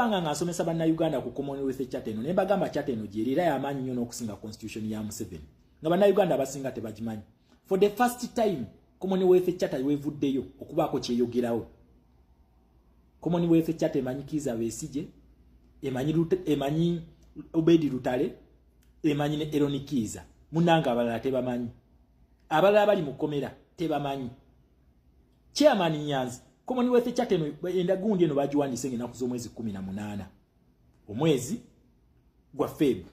ebbanga nga nsomesa Bannayuganda ku Commonwealth Charter eno, ne mbagamba charter eno gyeri era y'amaanyi nnyo n'okusinga constitution ya Museveni, nga Bannayuganda abasinga tebagimanyi. For the first time, Commonwealth Charter wevuddeyo okubaako kyeyogerawo. Commonwealth Charter emanyi Kiiza Besigye, emanyi Obedi Lutale, emanyi ne Eron Kiiza. Munanga abalala tebamanyi, abalala bali mu kkomera tebamanyi. Chairman Nyanzi, Commonwealth Charter eno, endagundi eno bagiwandiise ng'ennaku z'omwezi 18 omwezi gwa Feb,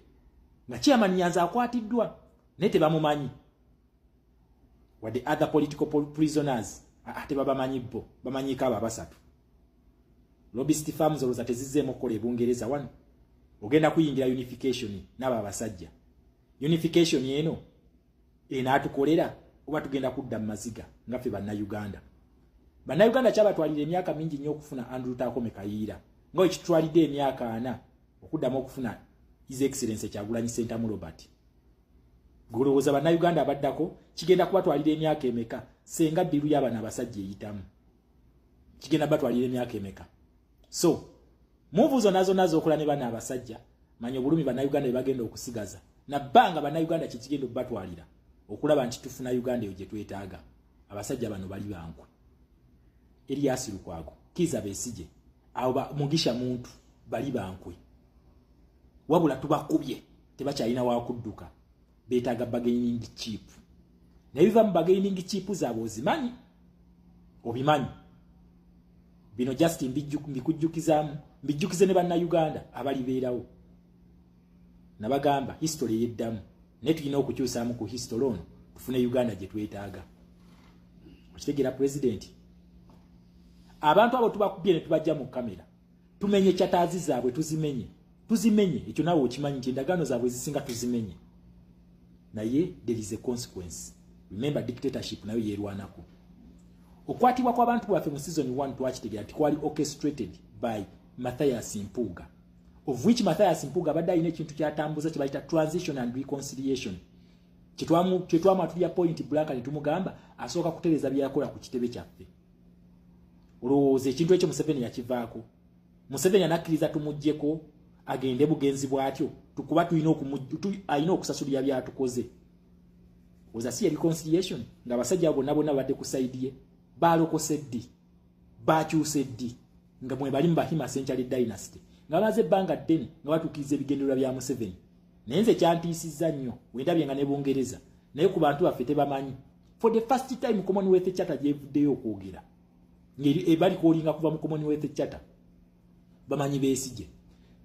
nga Chairman Nyanzi akwatiddwa, naye tebamumanyi, wadde other political prisoners ate babamanyi. Bo bamanyiiko abo abasatu. Lobbyist firms olowooza tezizzeemu okukola ebungereza wano? Ogenda kuyingira unification n'abo abasajja. Unification eno enaatukolera oba tugenda kudda mu maziga nga ffe Bannayuganda? Bannayuganda kyabatwalira emyaka mingi nnyo okufuna Andrew Takome Kayiira, nga wekitutwalidde emyaka 40 okuddamu okufuna His Excellence Kyagulanyi Sentamu Robert. Golowooza Bannayuganda abaddako kigenda kubatwalira emyaka emeka senga deal y'abano abasajja eyitamu? Kigenda batwalira emyaka emeka? So move zonna zonna z'okola ne bano abasajja, manya obulumi Bannayuganda bye bagenda okusigaza nabbanga Bannayuganda kyekigenda okubatwalira okulaba nti tufuna Uganda eyo gye twetaaga. Abasajja bano bali bankwe. Erias Lukwago, Kiza Besigye, abo Mugisha Muntu, bali bankwe. Wabula tubakubye, tebakyalina wakudduka. Beetaaga bargaining chip, naye biva mu bargaining chip zaabwe ozimanyi, obimanyi. Bino just mbikujjukizaamu, mbijjukize ne Bannayuganda abalibeerawo. Nabagamba history eyeddamu, naye tulina okukyusaamu ku history ono tufune Uganda gye twetaaga. Okitegeera, Pulezidenti? Abantu abo tubakubye ne tubajja mu kamera, tumenye charters zaabwe, tuzimenye, tuzimenye. Ekyo naawe okimanyi nti endagaano zaabwe ezisinga tuzimenye, naye there is a consequence. Remember, dictatorship nayo yeerwanako. Okwatibwa kw'abantu bwaffe mu season 1 twakitegeera nti kwali orchestrated by Mathias Mpuuga, of which Mathias Mpuuga abadde alina ekintu kyatambuza kye bayita transition and reconciliation, kyetwamwatulya point blank ne tumugamba asooka kutereeza byeyakola ku kitebe kyaffe. Olowooza ekintu ekyo Museveni yakivaako? Museveni anakkiriza tumuggyeko agende bugenzi bw'atyo? Tukuba tulina alina okusasulira byatukoze. Oza si reconciliation ng'abasajja bonna bonna babadde ku side ye balokose ddi, bakyuse ddi, nga mwe bali mu Bahima Century Dynasty, nga bamaze ebbanga ddene nga batuukiriza ebigendererwa bya Museveni? Naye nze kyantiisizza nnyo wendabye nga ne Bungereza, naye ku bantu baffe tebamanyi. For the first time, Commonwealth Charter gyevuddeyo okwogera, ngeri balikolinga kuva mu Commonwealth Charter. Bamanyi Besigye.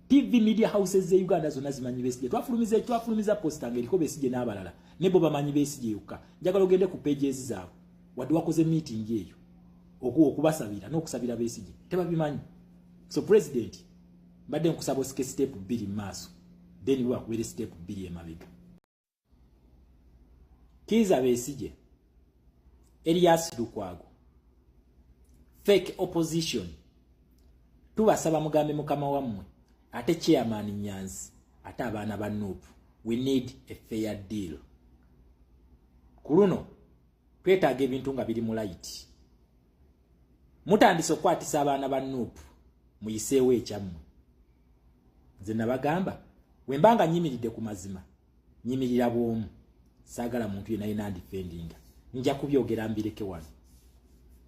TV media houses ze Uganda zonna zimanyi Besigye. Twafulumiza poster ng'eriko Besigye n'abalala, ne bo bamanyi Besigye yokka. Njagala ogende ku pages zaabwe, wadde wakoze meeting eyo okubasabira n'okusabira Besigye, tebabimanyi. So President, mbadde nkusaba osike step 2 mu maaso, then bwe step 2 emabega. Kiiza Besigye, Elias Lukwago, fake opposition, tubasaba mugambe mukama wammwe, ate Chairman Nyanzi, ate abaana ba NUP, we need a fair deal. Ku luno twetaaga ebintu nga biri mu light. Mutandise okukwatisa abaana ba NUP, muyiseewo ekyammwe. Nze nabagamba, wembanga nyimiridde ku mazima, nyimirira bw'omu, saagala muntu yenna yena ndifendinga. Nja kubyogera mbireke wano.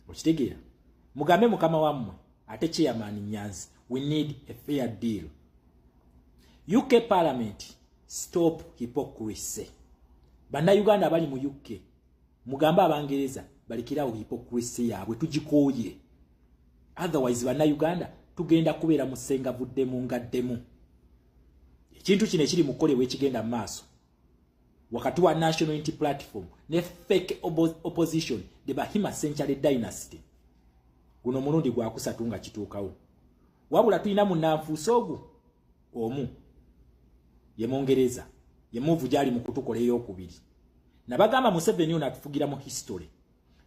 Okitegeera? Mugambe mukama wammwe, ate Chairman Nyanzi, we need a fair deal. UK Parliament, stop hypocrisy. Bannayuganda abali mu UK, mugambe Abangereza balekerawo hypocrisy yaabwe, tugikooye. Otherwise Bannayuganda tugenda kubeera mu ssengavuddemu ngaddemu. Ekintu kino ekiri mu kukolebwa, ekigenda mu maaso wakati wa National Unity Platform ne fake opposition, the Bahima Century Dynasty, guno mulundi gwakusatu nga kituukawo. Wabula tulina munnanfuusi ogu omu, ye Mungereza, ye move gyali mu kutukola eyokubiri. Nabagamba Museveni ono atufugira mu history,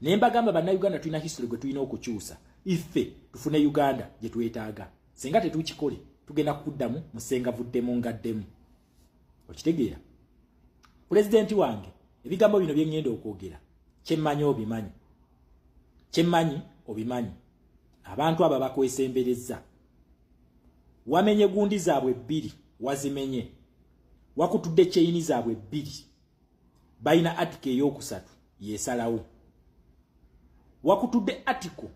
naye mbagamba Bannayuganda tulina history gwe tulina okukyusa, iffe tufune Uganda gye twetaaga. Singa tetukikole, tugenda kuddamu musengavuddemu ngaddemu. Okitegeera, Pulezidenti wange? Ebigambo bino byeŋŋenda okwogera, kyemmanyi obimanyi, kyemmanyi obimanyi. Abantu abo bakwesembereza. Wamenye gundi zaabwe bbiri, wazimenye. Wakutudde chain zaabwe bbiri. Balina article eyokusatu yesalawo. Wakutudde article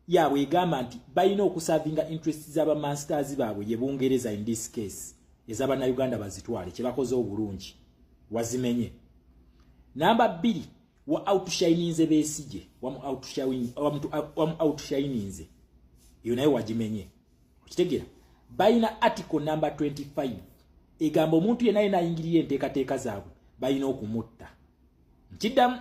yaabwe egamba nti balina okuservinga interest z'abamasters baabwe, ye Bungereza in this case, ez'Abannayuganda bazitwale, kye bakoze obulungi, wazimenye. Namba 2, wa outshininze Besigye, wamu outshininze, eyo nayo wagimenye. Okitegeera? Balina article number 25 egamba omuntu yenna yenna ayingirira enteekateeka zaabwe balina okumutta. Nkiddamu,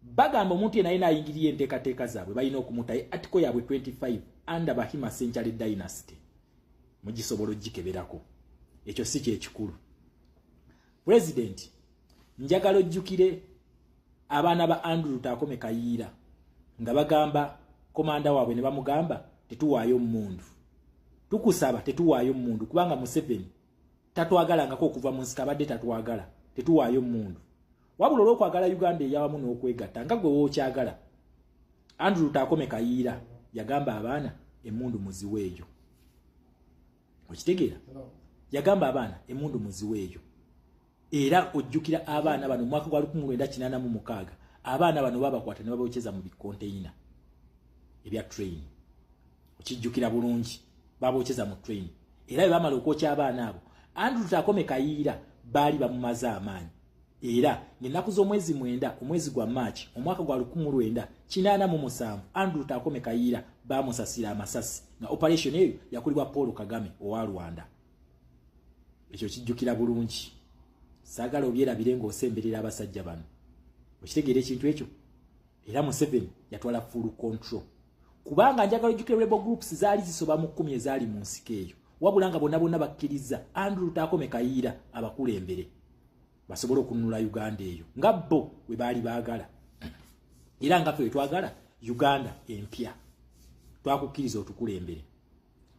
bagamba omuntu yenna yenna ayingirira enteekateeka zaabwe balina okumutta. Ye article yaabwe 25 under Bahima Century Dynasty, mugisobola ogikeberako. Ekyo si kyekikulu. President, njagala ojjukire abaana ba Andrew Lutaakome Kayiira nga bagamba komanda waabwe ne bamugamba, "Tetuwaayo mmundu, tukusaba tetuwaayo mmundu, kubanga Museveni tatwagalangako okuva mu nsiko, abadde tatwagala, tetuwaayo mmundu." Wabula olw'okwagala Uganda eyawamu n'okwegatta nga gwe wookyagala, Andrew Lutaakome Kayiira yagamba abaana, "Emmundu muziweeyo." Okitegeera? Yagamba abaana, "Emmundu muziweeyo." Era ojjukira abaana bano mu mwaka gwa 1986, abaana bano babakwata ne babokyeza mu bikonteina ebya train. Okijjukira bulungi? Babokyeza mu train. Era bwe bamala okwokya abaana abo, Andrew Lutaakome Kayiira baali bamumaze amaanyi. Era ng'ennaku z'omwezi 9, omwezi gwa Maaki, omwaka gwa 1987, Andrew Lutaakome Kayiira bamusasira amasasi, nga operation eyo yakulibwa Paul Kagame owa Rwanda. Ekyo kijjukira bulungi, saagala obyerabire ng'osemberera abasajja bano. Okitegeera ekintu ekyo? Era Museveni yatwala full control, kubanga njagala ojjukire rebel groups zaali zisoba mu 10 ezaali mu nsiko eyo, wabula nga bonna bonna bakkiriza Andrew Lutaakome Kayiira abakulembere basobole okununula Uganda eyo nga bo we baali baagala, era nga ffe wetwagala Uganda empya. Twakukkiriza otukulembere,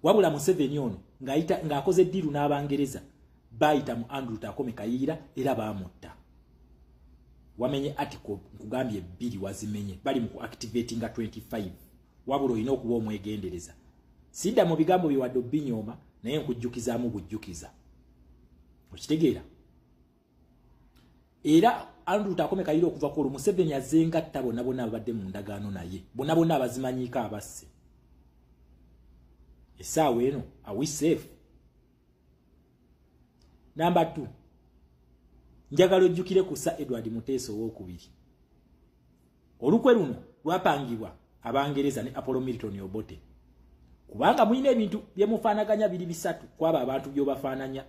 wabula Museveni ono ng'akoze deal n'Abangereza, bayita mu Andrew Lutaakome Kayiira era baamutta. Wamenye article nkugambye bbiri, wazimenye. Bali mu ku activatinga 25, wabula olina okuba omwegendereza. Sidda mu bigambo byewadde obbinyooma, naye nkujjukizaamu bujjukiza. Okitegeera? Era Andrew Lutaakome Kayiira okuva ku olwo, Museveni azengatta bonna bonna ababadde mu ndagaano naye, bonna bonna abazimanyiiko abasse. Essaawa eno, are we safe? Namba 2, njagala ojjukire ku Sir Edward Muteesa Owokubiri. Olukwe luno lwapangibwa Abangereza ne Apollo Milton Obote, kubanga mulina ebintu byemufaanaganya biri bisatu kwabo abantu by'obafaananya.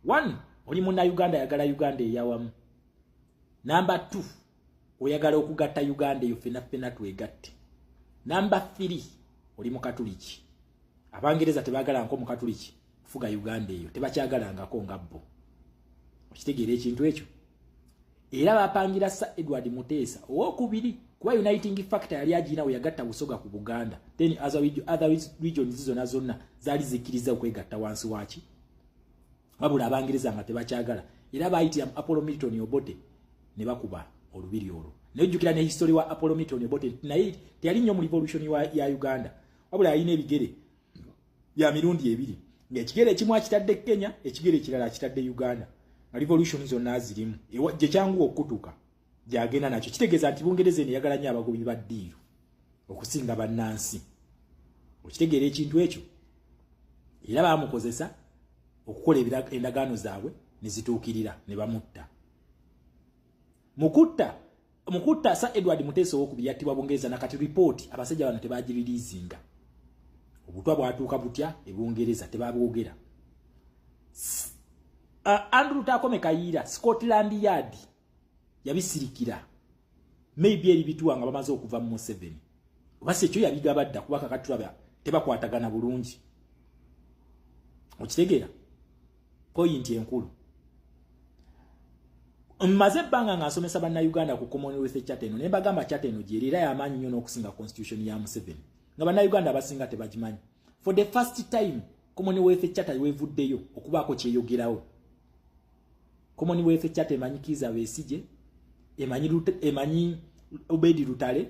One, oli Munnayuganda ayagala Uganda eyawamu. Namba 2, oyagala okugatta Uganda eyo, ffena ffena twegatte. Namba 3, oli Mukatuliki. Abangereza tebaagalangako Mukatuliki kufuga Uganda eyo, tebakyagalangako nga bo. Okitegeera ekintu ekyo? Era bapangira Sir Edward Muteesa Owokubiri, kuba uniting factor yali agirina we yagatta Busoga ku Buganda, then other regions zonna zonna zaali zikkiriza okwegatta wansi waki. Wabula Abangereza nga tebakyagala, era bayitira mu Apollo Milton Obote ne bakuba olubiri olwo. Naye ojjukira ne history wa Apollo Milton Obote, naye teyali nnyo mu revolution ya Uganda, wabula yalina ebigere bya mirundi ebiri, ng'ekigere ekimu akitadde Kenya, ekigere ekirala akitadde Uganda, nga revolution zonna zirimu. Gye kyanguwa okutuuka gyagenda nakyo. Kitegeeza nti Bungereza eno eyagala nnyo abagobi ba deal okusinga bannansi. Okitegeera ekintu ekyo? Era baamukozesa okukola endagaano zaabwe ne zituukirira, ne bamutta. Mukutta Sir Edward Muteesa Owokubiri, yattibwa Bungereza. Nakati ripooti abasajja bano tebagiririizinga. Obutwa bwatuuka butya ebungereza? Tebabwogera. Andrew Lutaakome Kayiira, Scotland Yard yabisirikira, maybe eri bituwa nga bamaze okuva mu Museveni, oba si ekyo yabigaba dda, kuba kakati tulaba tebakwatagana bulungi. Okitegeera? Point enkulu, mmaze ebbanga nga nsomesa Bannayuganda ku Commonwealth Charter eno, naye mbagamba charter eno gyeri era yamaanyi nnyo n'okusinga constitution ya Museveni, nga Bannayuganda abasinga tebagimanyi. For the first time Commonwealth Charter wevuddeyo okubaako kyeyogerawo. Commonwealth Charter emanyi Kiiza Besigye, emanyi Obedi Lutale,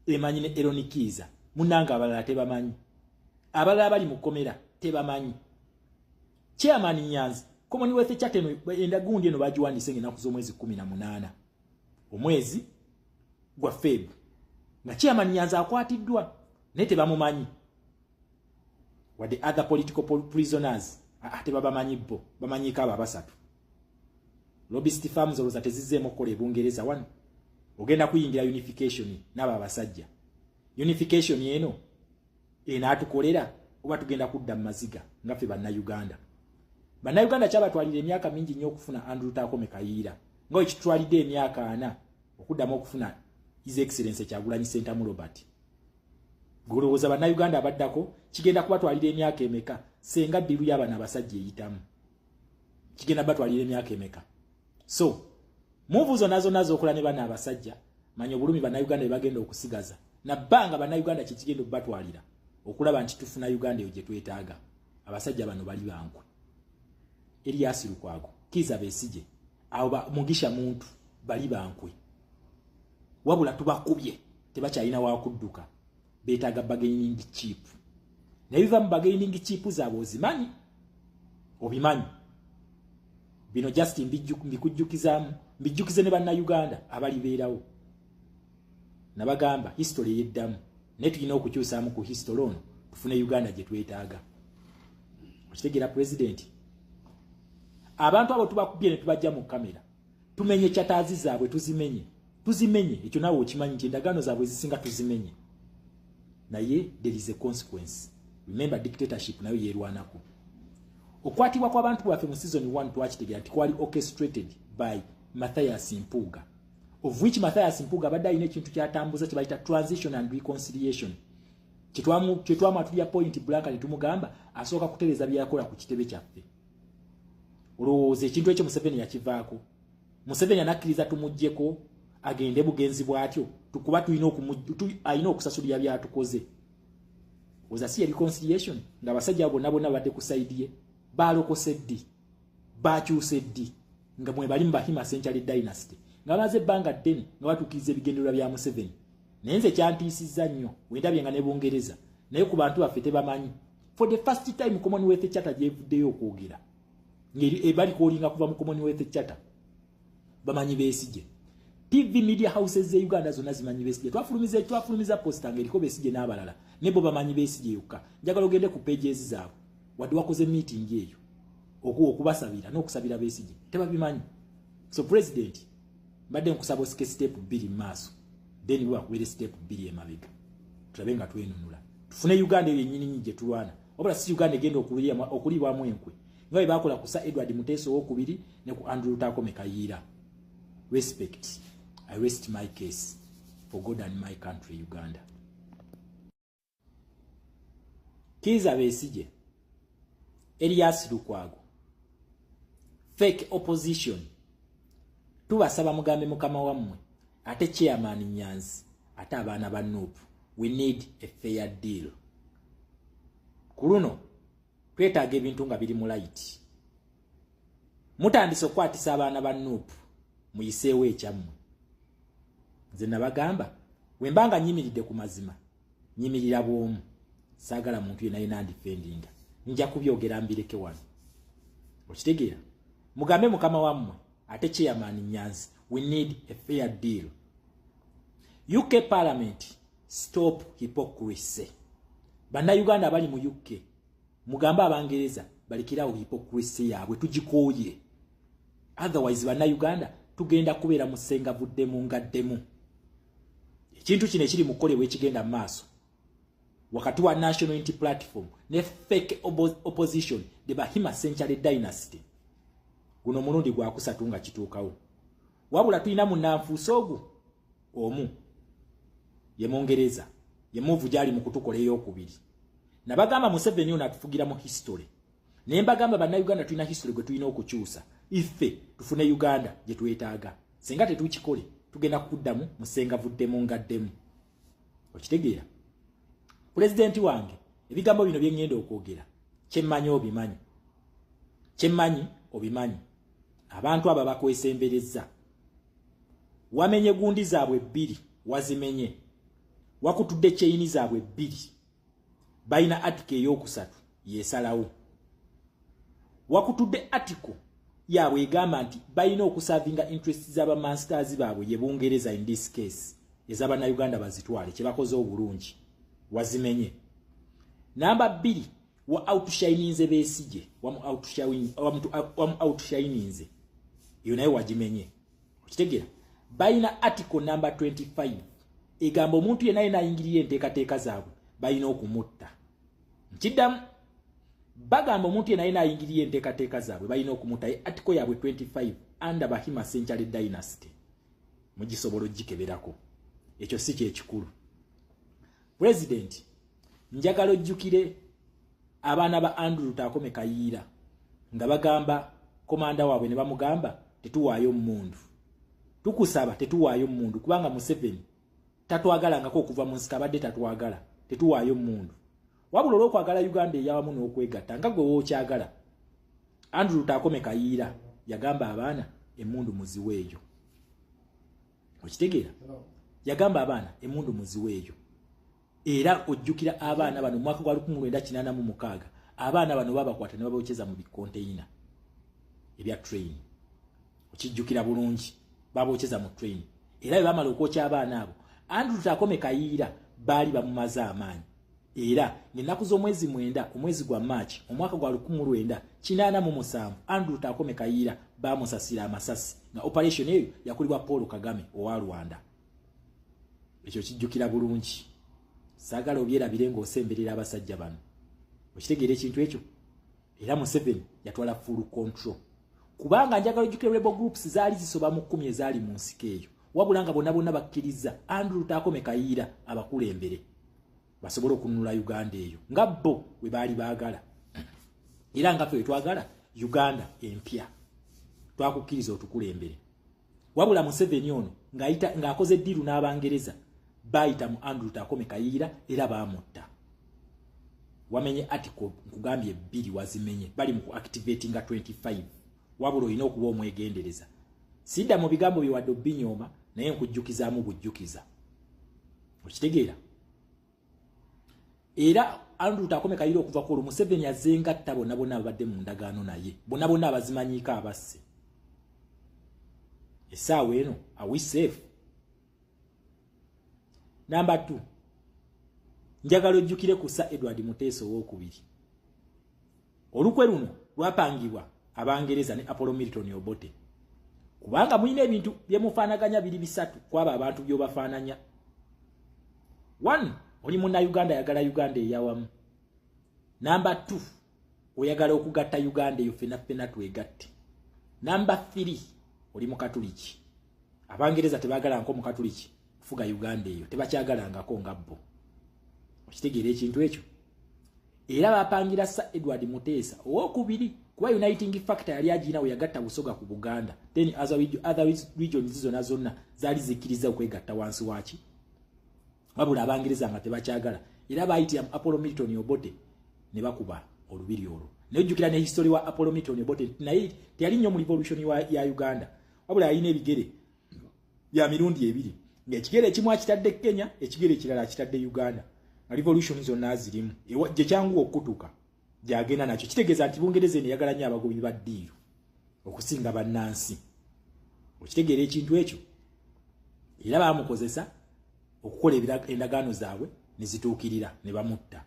emanyi ne Eron Kiiza. Munnanga abalala tebamanyi. Abalala bali mu kkomera tebamanyi. Chairman Nyanzi, Commonwealth Charter eno endagundi eno bagiwandiise ng'ennaku z'omwezi 18 omwezi gwa Feb, nga Chairman Nyanzi akwatiddwa naye tebamumanyi. Wadde other political prisoners tebabamanyi, bo bamanyiiko abo abasatu. Lobbyist firms olowooza tezizzeemu okukola e Bungereza wano? Ogenda kuyingira unification n'abo abasajja. Unification eno enaatukolera oba tugenda kudda mu maziga nga ffe Bannayuganda? Bannayuganda kyabatwalira emyaka mingi nnyo okufuna Andrew Takome Kayiira, nga we kitutwalidde emyaka 40 okuddamu okufuna His Excellence Kyagulanyi Ssentamu Robert. Golowooza Bannayuganda abaddako kigenda kubatwalira emyaka emeka senga deal y'abano abasajja eyitamu? Kigenda batwalira emyaka emeka? So move zonna zonna z'okola ne bano abasajja, manya obulumi Bannayuganda bye bagenda okusigaza nabbanga Bannayuganda kyekigenda okubatwalira okulaba nti tufuna Uganda eyo gye twetaaga. Abasajja bano bali bankwe. Erias Lukwago, Kiza Besigye, abo Mugisha Muntu bali bankwe. Wabula tubakubye, tebakyalina wakudduka. Beetaaga bargaining chip, naye biva mu bargaining chip zaabwe ozimanyi, obimanyi bino. Just mbikujjukizaamu, mbijjukize ne Bannayuganda abalibeerawo. Nabagamba history eyeddamu, naye tulina okukyusaamu ku history ono tufune Uganda gye twetaaga. Okitegeera, Pulezidenti? Abantu abo tubakubye ne tubajja mu kamera, tumenye charters zaabwe, tuzimenye, tuzimenye. Ekyo naawe okimanyi nti endagaano zaabwe ezisinga tuzimenye, naye there is a consequence. Remember, dictatorship nayo yeerwanako. Okwatibwa kw'abantu bwaffe mu season 1 twakitegeera nti kwali orchestrated by Mathias Mpuuga, of which Mathias Mpuuga abadde alina ekintu kyatambuza kye bayita transition and reconciliation, kyetwamwatulya point blank ne tumugamba asooka kutereeza byeyakola ku kitebe kyaffe. Olowooza ekintu ekyo Museveni yakivaako? Museveni anakkiriza tumuggyeko agende bugenzi bw'atyo? Tukuba tulina alina okusasulira byatukoze. Oza si reconciliation ng'abasajja bonna bonna badde ku side ye balokose ddi, bakyuse ddi, nga mwe bali mu Bahima Century Dynasty, nga bamaze ebbanga ddene nga batuukiriza ebigendererwa bya Museveni? Naye nze kyantiisizza nnyo wendabye nga ne Bungereza, naye ku bantu baffe tebamanyi. For the first time Commonwealth Charter gyevuddeyo okwogera, ng'ebali kuva mu Commonwealth Charter, bamanyi Besigye. TV media houses ze Uganda zonna zimanyi Besigye. Twafulumiza poster ng'eriko Besigye n'abalala, ne bo bamanyi Besigye yokka. Njagala ogende ku pages zaabwe, wadde wakoze meeting eyo okubasabira n'okusabira Besigye, tebabimanyi. So President, mbadde nkusaba osike step 2 mu maaso, then bwe bakubere step 2 emabega, tulabe nga twenunula, tufune Uganda eyo yennyini gye tulwana. Wabula si Uganda egenda okulibwamu enkwe nga bwe bakola ku Sir Edward Muteesa owokubiri ne ku Andrew Lutaakome Kayiira. Respect. I rest my case. For God and my country Uganda. Kiza Besigye, Elias Lukwago, fake opposition, tubasaba mugambe mukama wammwe, ate Chairman Nyanzi, ate abaana ba NUP, we need a fair deal. Ku luno twetaaga ebintu nga biri mu light. Mutandise okukwatisa abaana ba NUP, muyiseewo ekyammwe. Nze nabagamba, bwe mba nga nyimiridde ku mazima, nyimirira bw'omu, saagala muntu yenna yena ndifendinga. Nja kubyogera mbireke wano. Okitegeera? Mugambe mukama wammwe, ate Chairman Nyanzi, we need a fair deal. UK Parliament, stop hypocrisy. Bannayuganda abali mu UK, mugambe Abangereza balekerawo hypocrisy yaabwe, tugikooye. Otherwise Bannayuganda tugenda kubeera mu ssengavuddemu ngaddemu. Ekintu kino ekiri mu kukolebwa, ekigenda mu maaso wakati wa National Unity Platform ne fake opposition, the Bahima Century Dynasty, guno omulundi gwakusatu nga kituukawo. Wabula tulina munnanfuusi ogu omu, ye Mungereza, ye move gyali mu kutukola eyokubiri. Nabagamba Museveni ono atufugira mu history, naye mbagamba Bannayuganda tulina history gwe tulina okukyusa, iffe tufune Uganda gye twetaaga. Singa tetukikole, tugenda kuddamu musengavuddemu ngaddemu. Okitegeera, Pulezidenti wange? Ebigambo bino byeŋŋenda okwogera, kyemmanyi obimanyi, kyemmanyi obimanyi. Abantu abo bakwesembereza, wamenye gundi zaabwe bbiri, wazimenye, wakutudde chain zaabwe bbiri. Balina article 3 yesalawo. Wakutudde article yaabwe egamba nti balina okusavinga interest z'abamasters baabwe, ye Bungereza in this case, ez'abannayuganda bazitwale, kye bakoze obulungi wazimenye. Namba 2, wa outshininze Besigye, wamu outshininze, eyo naye wagimenye. Okitegeera? Balina article number 25 egamba omuntu yenna yenna ayingirira enteekateeka zaabwe balina okumutta. Nkiddamu, bagamba omuntu yenna yenna ayingirira enteekateeka zaabwe balina okumutta. Ye article yaabwe 25 under Bahima Century Dynasty, mugisobola ogikeberako. Ekyo si kyekikulu. President, njagala ojjukire abaana ba Andrew Lutaakome Kayiira nga bagamba komanda waabwe ne bamugamba, "Tetuwaayo mmundu, tukusaba tetuwaayo mmundu, kubanga Museveni tatwagalangako okuva mu nsiko, abadde tatwagala, tetuwaayo mmundu." Wabula olw'okwagala Uganda eyawamu n'okwegatta nga gwe wookyagala, Andrew Lutaakome Kayiira yagamba abaana, "Emmundu muziweeyo." Okitegeera? Yagamba abaana, "Emmundu muziweeyo." Era ojjukira abaana bano mu mwaka gwa 1986, abaana bano babakwata ne babokyeza mu bikonteyina ebya train. Okijjukira bulungi? Babokyeza mu train. Era bwe bamala okwokya abaana abo, Andrew Lutaakome Kayiira baali bamumaze amaanyi. Era ng'ennaku z'omwezi 9, omwezi gwa Maaki, omwaka gwa 1987, Andrew Lutaakome Kayiira bamusasira amasasi, nga operation eyo yakulibwa Paul Kagame owa Rwanda. Ekyo kijjukira bulungi, saagala obyerabire ng'osemberera abasajja bano. Okitegeera ekintu ekyo? Era Museveni yatwala full control, kubanga njagala ojjukire rebel groups zaali zisoba mu 10 ezaali mu nsiko eyo, wabula nga bonna bonna bakkiriza Andrew Lutaakome Kayiira abakulembere basobole okununula Uganda eyo nga bo bwe baali baagala, era nga ffe bwe twagala Uganda empya. Twakukkiriza otukulembere, wabula Museveni ono ng'akoze deal n'Abangereza, bayita mu Andrew Lutaakome Kayiira era baamutta. Wamenye article nkugambye 2, wazimenye. Bali mu ku activatinga 25, wabula olina okuba omwegendereza. Sidda mu bigambo byewadde obbinyooma, naye nkujjukizaamu bujjukiza. Okitegeera? Era Andrew Lutaakome Kayiira okuva ku olwo, Museveni azengatta bonna bonna ababadde mu ndagaano naye, bonna bonna abazimanyiiko abasse. Essaawa eno are we safe? Namba 2, njagala ojjukire ku Sir Edward Muteesa 2. Olukwe luno lwapangibwa Abangereza ne Apollo Milton Obote, kubanga mulina ebintu byemufaanaganya biri bisatu kwaba abantu by'obafaananya. One, oli Munnayuganda ayagala Uganda eyawamu. Namba 2, oyagala okugatta Uganda eyo, ffena ffena twegatte. Namba 3, oli Mukatuliki. Abangereza tebaagalangako Mukatuliki kufuga Uganda eyo, tebakyagalangako nga bo. Okitegeera ekintu ekyo? Era bapangira Sir Edward Muteesa 2, kuba uniting factor yali agina we yagatta Busoga ku Buganda, then other regions zonna zonna zaali zikkiriza okwegatta wansi waki. Wabula Abangereza nga tebakyagala, era bayitira mu Apollo Milton Obote ne bakuba olubiri olwo. Naye ojjukira ne history wa Apollo Milton Obote, naye teyali nnyo mu revolution ya Uganda, wabula yalina ebigere bya mirundi ebiri, ng'ekigere ekimu akitadde Kenya, ekigere ekirala akitadde Uganda, nga revolution zonna zirimu gye kyanguwa okutuka gyagenda nakyo. Kitegeeza nti Bungereza eno eyagala nnyo abagobi ba deal okusinga bannansi. Okitegeera ekintu ekyo? Era baamukozesa okukola endagaano zaabwe ne zituukirira, ne bamutta.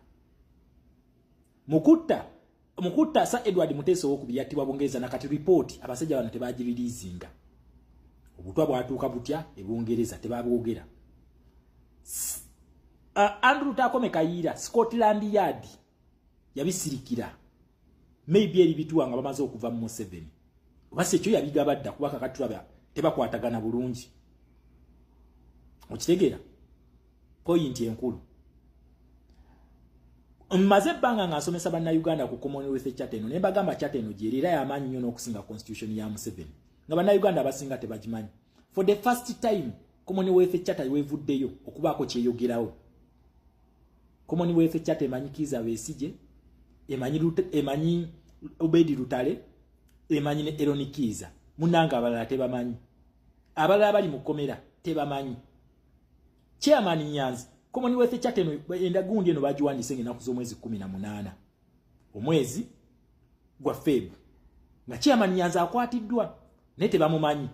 Mukutta Sir Edward Muteesa 2 yattibwa Bungereza. Nakati ripooti abasajja bano tebagiririizinga. Obutwa bwatuuka butya ebungereza? Tebabwogera. Andrew Lutaakome Kayiira, Scotland Yard yabisirikira, maybe eri bituwa nga bamaze okuva mu Museveni, oba si ekyo yabigabadda, kuba kakati tulaba tebakwatagana bulungi. Okitegeera? Point enkulu, mmaze ebbanga nga nsomesa Bannayuganda ku Commonwealth Charter eno, naye mbagamba charter eno gyeri era yamaanyi nnyo n'okusinga constitution ya Museveni, nga Bannayuganda abasinga tebagimanyi. For the first time Commonwealth Charter wevuddeyo okubaako kyeyogerawo. Commonwealth Charter emanyi Kiiza Besigye, emanyi Obedi Lutale, emanyi ne Eron Kiiza. Munanga abalala tebamanyi, abalala bali mu kkomera tebamanyi. Chairman Nyanzi, Commonwealth Charter eno, endagundi eno bagiwandiise ng'ennaku z'omwezi 18 omwezi gwa Feb, nga Chairman Nyanzi akwatiddwa naye tebamumanyi.